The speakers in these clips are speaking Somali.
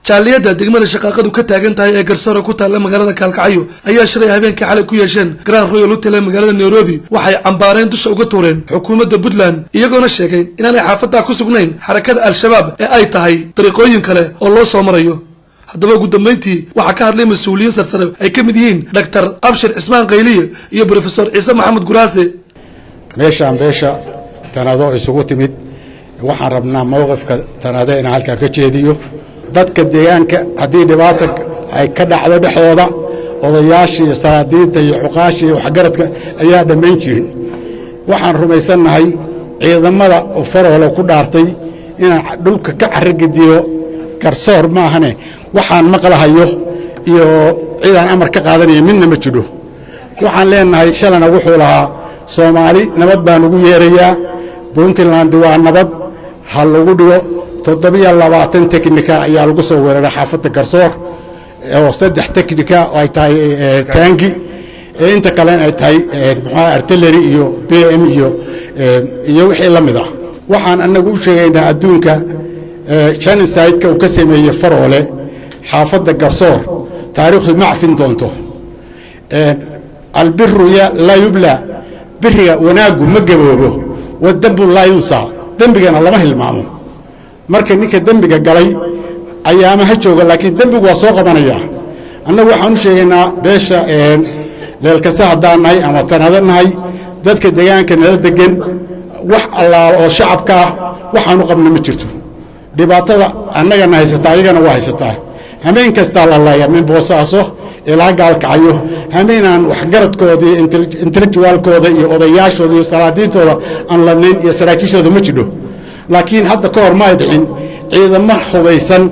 Jaaliyadda degmada shaqaaqadu ka taagan tahay ee Garsoora ku taalla magaalada Kaalkacyo ayaa shalay habeenkii xalay ku yeesheen Grand Royal Hotel ee magaalada Nairobi waxay cambaareen dusha uga tuureen xukuumadda Puntland, iyagoona sheegay inaanay xaafaddaa ku sugnayn xarakada Al-Shabaab ee ay tahay dariiqooyin kale oo loo soo marayo. Haddaba ugu dambeyntii waxaa ka hadlay mas-uuliyiin sarsare ay ka mid yihiin Dhaktar Abshir Cismaan Qayliye iyo Brofesor Ciise Maxamed Guraase. Meeshaan beesha Tanado isugu timid, waxaan rabnaa mowqifka Tanade inaan halkaa ka jeediyo. Dadka deegaanka haddii dhibaata ay ka dhacdo dhexdooda, odayaasha iyo salaadiinta iyo cuqaasha iyo waxgaradka ayaa dhammayn jirin. Waxaan rumaysannahay ciidamada oo Faroolo ku dhaartay inaan dhulka ka carrigediyo Garsoor maahane, waxaan maqlahayo iyo cidaan amar ka qaadanaya midna ma jidho. Waxaan leenahay, shalana wuxuu lahaa Soomaali nabad baan ugu yeerayaa, Puntland waa nabad ha lagu dhigo. 27 teknika ayaa lagu soo weeraray xaafadda Garsoor, oo saddex teknika oo ay tahay taangi, inta kalena ay tahay muxuaha artillery iyo BM iyo wixii la mid ah. Waxaan annagu u sheegaynaa adduunka genocide-ka uu ka sameeyey Faroole xaafadda Garsoor taariikhdu ma cafin doonto. البر لا يبلى, biriga wanaaggu ma gaboobo, والذنب لا ينسى, dembigana lama hilmaamo. Marka ninka dembiga galay ayaama ha jooga, laakiin dembigu waa soo qabanaya. Annagu waxaan u sheegaynaa beesha Leelkase haddaan nahay ama Tanado nahay, dadka deegaanka nala degan, wax allaal oo shacabka ah waxaanu qabna ma jirto. Dhibaatada annagana haysataa ayagana waa haysataa. Hameen kastaa la laaya min Boosaaso ilaa Gaalkacyo. Hameenaan waxgaradkooda iyo intellectualkooda iyo odayaashooda iyo salaadiintooda aan lanayn iyo saraakiishooda ma jidho. Laakiin hadda ka hor ma ay dhicin ciidamo hubaysan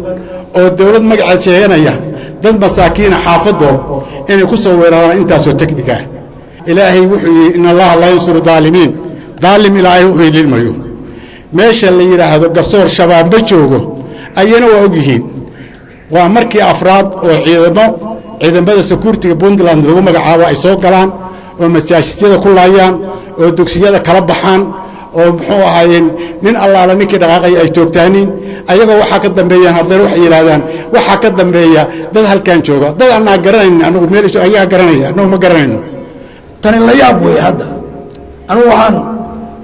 oo dowlad magaceed sheeganaya dad masaakiina xaafadood inay ku soo weeraraan intaasoo teknika. Ilaahay wuxuu yidhi: إن الله لا ينصر الظالمين. Daalim Ilaahay u hiilin. Meesha la yidhaahdo Garsoor Shabaab ma joogo, ayana waa og yihiin. Waa markii afraad oo ciidamo ciidamada security-ga Puntland lagu magacaabo ay soo galaan oo masaajidyada ku laayaan oo dugsiyada kala baxaan oo muxuu ahaayeen nin allaala ninkii dhaqaaqaya ay toogtaaniin. Ayagoo waxaa ka dambeeyaan, haddana waxay yidhaahdaan waxaa ka dambeeya dad halkan jooga, dad annaa garanayn anagu meel ayagaa garanaya, annagu ma garanayno. Tani la yaab weeye. Hadda anugu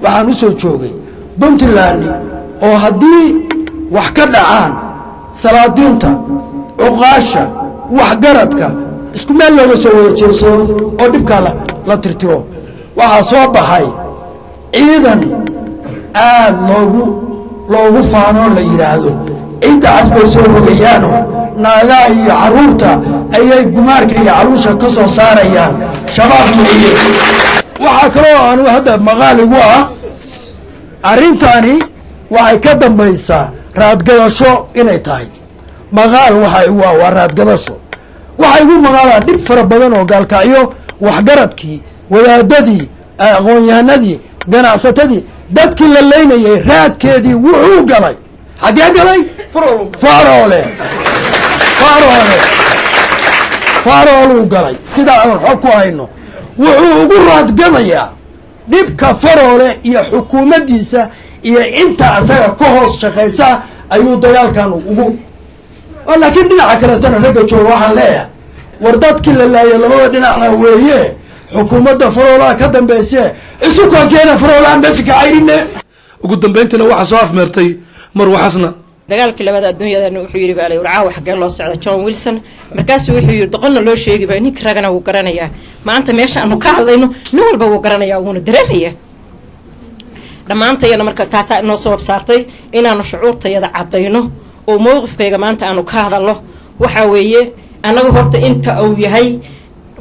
waxaan u soo joogay Puntland oo haddii wax ka dhacaan salaadiinta, cuqaasha, waxgaradka isku meel looga soo wada jeedsado oo dhibkaa la tirtiro. Waxaa soo baxay ciidan aad loogu faanoo la yidhaahdo ciidda cas bay soo rogayaano, naagaha iyo carruurta ayay gumaarka iyo caluusha ka soo saarayaan, Shabaab weeye. Waxaa kaloo aanu hadda maqaal igu ah, arrintani waxay ka dambaysaa raadgadasho inay tahay. Maqaal waxaa igu ah waa raadgadasho. Waxaa igu maqaalaa dhib fara badan oo Gaalkacyo waxgaradkii, wadaadadii, aqoon-yahanadii, ganacsatadii, dadkii la leynayay raadkeedii wuxuu galay. Xaggee galay? Faroole, Faroole, Farooluu galay. Sidaa aan xog ku hayno, wuxuu ugu raadgadayaa dhibka Faroole iyo xukuumaddiisa iyo inta asaga ka hoos shaqaysa ayuu dagaalkan ugu. Laakiin dhinaca kaletana ragga jooga waxaan leeyahay, war dadkii la laayay labada dhinacna weeye, xukuumadda Faroolaha ka dambayse isu kaa keena, Faroolaan meesha ka cayrine. Ugu dambeyntiina waxaa soo afmeertay Marwa Xasna. Dagaalkii labada adduunyadana wuxuu yidhi baa la warcaawa xaggee loo socda John Wilson? Markaasuu wuxuu yidhi: doqonna loo sheegi baa, ninka ragana wuu garanayaa. Maanta meesha aanu ka hadlayno nin walba wuu garanayaa, wuuna dareemayaa dhammaantayana. Marka taasaa inoo sabab saartay inaanu shucuurtayada caddayno oo mowqifkayga maanta aanu ka hadalno. Waxaa weeye, annagu horta inta uu yahay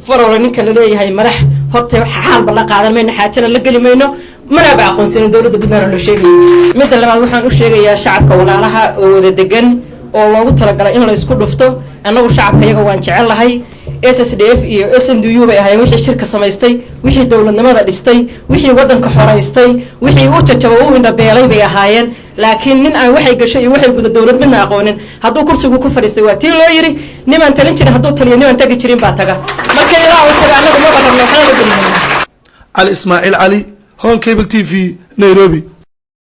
Faroole ninka laleeyahay madax, horta xaalba la qaadan mayno, xaajana la geli mayno, manaaba aqoonsanin dowladda Puntland loo sheegaya. Midda labaad, waxaan u sheegayaa shacabka walaalaha oo wada degan oo loogu talagalay in la isku dhufto. Annagu shacabka iyaga waan jecel lahay. SSDF iyo SNDU bay ahaayeen wixii shirka samaystay, wixii dowladnimada dhistay, wixii waddanka xoraystay, wixii u jajaba u indhabeelay bay ahaayeen. Laakiin nin aan waxay gashay iyo waxay guda dowlad midna aqoonin hadduu kursigu ku fadhiistay, waa tii loo yiri: nimaan talin jirin hadduu taliyo, nimaan tagi jirin baa taga. Marka ilaa uu taga, annagu maba rabno, waxna la gelin. Cali Ismaaciil Cali, Horn Cable TV, Nairobi.